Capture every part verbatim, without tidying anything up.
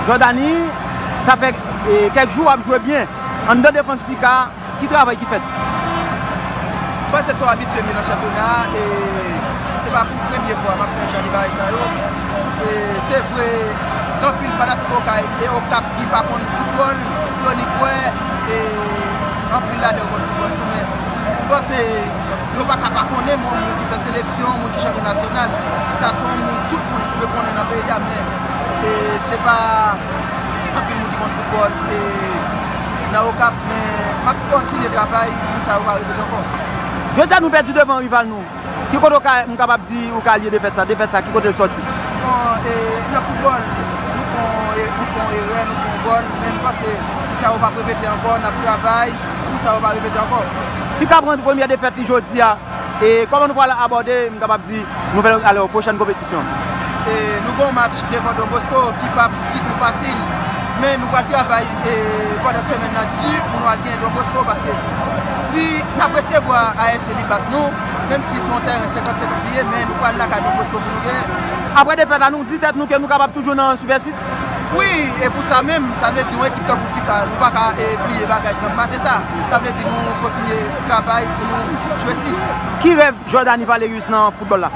Jordany, sa fè e, kèk jou w ap jwe byen. Anndan defans Fika, ki travay ki fèt? M panse se yon abitye m ye nan chanpyona a, e se pa pou premye fwa m ap fè jan de bagay sa yo. E se vre, gen anpil fanatik Okay e Okap ki pa konn foutbòl, yo ni kwè, e anpil ladan yo konn foutbòl tou, men m panse yo pa ka pa konnen m yon moun ki fè seleksyon, yon moun ki chanpyon nasyonal. Sa se yon moun tout moun dwe konnen nan peyi a, men e se pa anpil moun ki konn foutbòl e nan Okap, men m ap kontinye travay pou sa yo pa repete ankò. Jodi a nou pèdi devan rival nou. Ki kote w ka, m kapab di ou ka lye defèt sa? Defèt sa, ki kote l sòti? Bon, e, nan foutbòl, nou fè yon, e, nou fè yon erè, nou pran yon gòl, men m panse sa yo p ap repete ankò, n ap travay pou sa yo pa repete ankò. Fika pran premyè defèt li jodi a, e kòman nou pral abòde, m kapab di, nouvèl, alò, pwochèn konpetisyon? E nou gen yon match devan Don Bosco ki p ap ditou fasil, men nou pral travay e, pandan semèn nan di pou nou al genyen Don Bosco, paske si n ap resevwa A S C li bat nou, menm si se yon tèren senkant senkant li ye, men nou pral lakay Don Bosco pou nou genyen. Apre defèt la, nou di tèt nou ke nou kapab toujou nan Super sis? Wi, e pou sa menm, sa vle di yon ekip tankou Fika, nou pa ka e, bliye bagay nan maten sa. Sa vle di nou kontinye travay pou nou jwe sis. Ki rèv Jordany Valerius nan foutbòl la?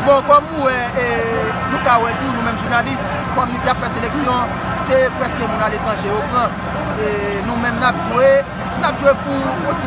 Bon, kòm ou wè, e, nou ka wè l tou, nou menm jounalis, kòm y ap fè seleksyon, se prèske moun aletranje yo pran. E, nou menm n ap jwe, n ap jwe pou yon ti